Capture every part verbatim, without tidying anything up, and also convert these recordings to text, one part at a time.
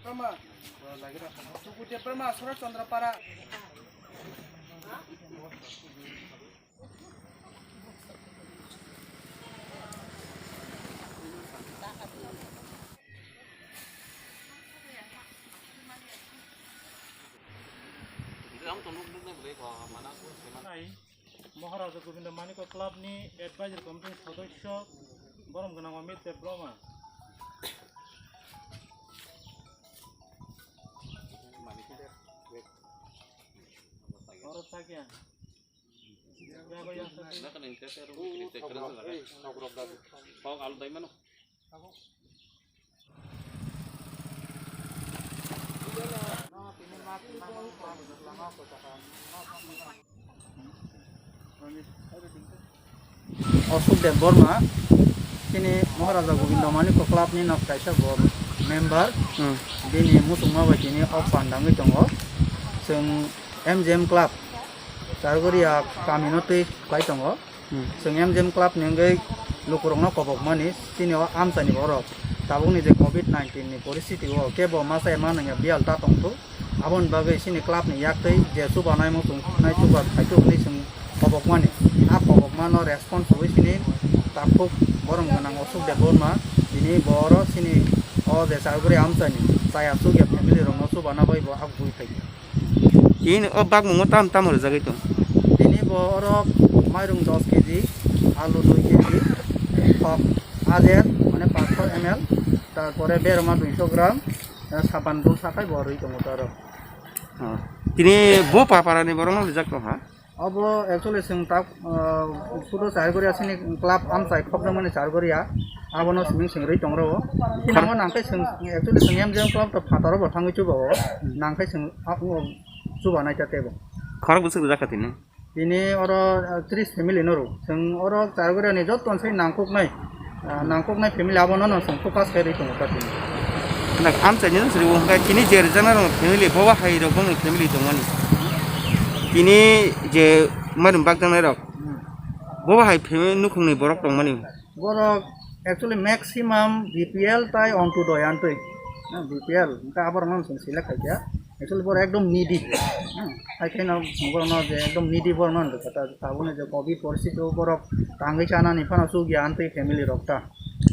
Debbarma, Sukur Debbarma, Suresh Chandra Para. Nai, Maharaja Govinda Manikya Club ni Advisory Committee ni sodosyo, borom gwnang Amit Debbarma. Oro sakya. Ashok Debbarma, chini Maharaja Govinda Manikya Club ni nok kaisa bo member, Hmm. bini muchungma bai tini o pandangwi tongo. Chwng M G M Club, Chargoria kami no twi khlai tongo. Hmm. Chwng M G M Club ni wngwi lukurokno kobokmani, chini o amchaini borok tabukni je covid nineteen ni poristiti o kebo masa ema nangya biyal ta tongthok. Aboni bagwi chini club ni yaktwi je chubanai muchung nai chuba khaithok hwnwi chwng kobokmani. A kobokmano response rwui chini takhuk borom gwnang Ashok Debbarma tini bo oro chini o je Chargoria amchaini chaya chukya family rokno chubana bai bo abugwi phaikha. Tini o bakmungo tam tamo rwjagwi tong? Tini bo oro mairung dos keji, alu dui keji, khok ajer, mane paanch sho M L, tarpore berma dui sho gram, eh, saban dul sakai bo rwi tongo to oro. Oh. Tini bo paparani borokno rijak tong ha? Obo actually chwng tak, ah, sudo Chargoria chini club amchai khokjakmani Chargoria, abono simi chwng rwi tong rwo. Khar- Tini nangkhe chwng actually chwng M G M club to phataro bo thangwi chuba o, nangkhe chwng a-, o chuba nai ta tebo. Khorok bwswk rijak kha tini? Tini oro, ah, tris family no rw. Chwng oro Chargoria ni joto se nangkuknai, ah, nangkuknai family abono no chwng focus khe rwi tongo ta tini. Nak amchaini no sri wngkha tini je rijak na rok family boba hai rok bongni family tongmani. Tini je mairum bakjaknai rok. Hmm. Boba hai family nukhungni borok tongmani. Borok actually maximum B P L tai Antyodoi antwi. Na, B P L, hwnkhe aborokno chwng select khaikha. Actually borok ekdom needy. Hmm, hai khe no borokno je ekdom needy borokno hwnkha ta, tabukni je covid poristiti o borok tangwi chanani phano chukya antwi family rok ta.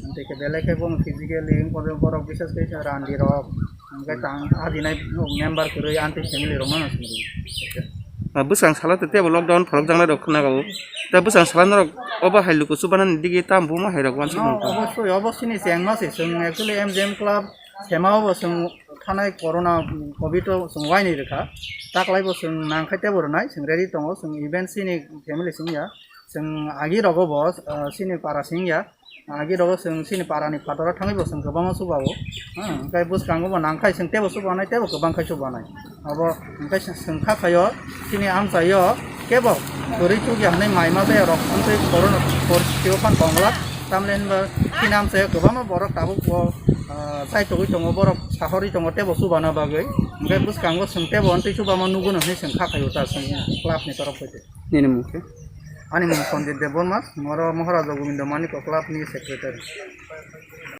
Antwi khe belai khe bo physically borok, borok bises khe randi rok, hwnkhe tang ajinai member kwrwi antwi family rokno no chwng rw. Ah, bwskang salo tei tebo lockdown phorokjaknai rok khna rwo. Tei bwskang salo norok obo hai luku chubanani digi tamo buma hai rok uansuk No, mangkha. Obosoi, obo chini chengma se. Chwng actually M G M club sema obo chwng thanai corona, covid o chwng uaini rwkha. Taklai bo chwng nangkhai tebo rwnai, chwng ready tongo. Chwng event chini family chwng ya. Chwng agi rogo bo, ah, chini para chwng ya. Agi rogo chwng chini parani phataro thangwi bo chwng kwbangma chuba o. Hmm, hwnkhe bwskango bo nangkhai chwng tebo chubanai tebo kwbang khai chubanai. Abo hwnkhe chwng kha khaio chini amchaio kebo kwrwi chukya hwnwi mai ma baya rok wngtwi corona poristiti o phan tongla. Tamle hinba chini amchaio kwbangma borok tabuk bo, ah, chaitogwi tongo, borok sahorwi tongo tebo chubana bagwi. Hwnkhe bwskango chwng tebo wngtwi chubama nugo no hwnwi chwng kha khaio ta chwng club ni torof hwnkhe. Nini mung khe? Ani mung Sanjit Debbarma, oro Maharaja Govinda Manikya Club ni secretary.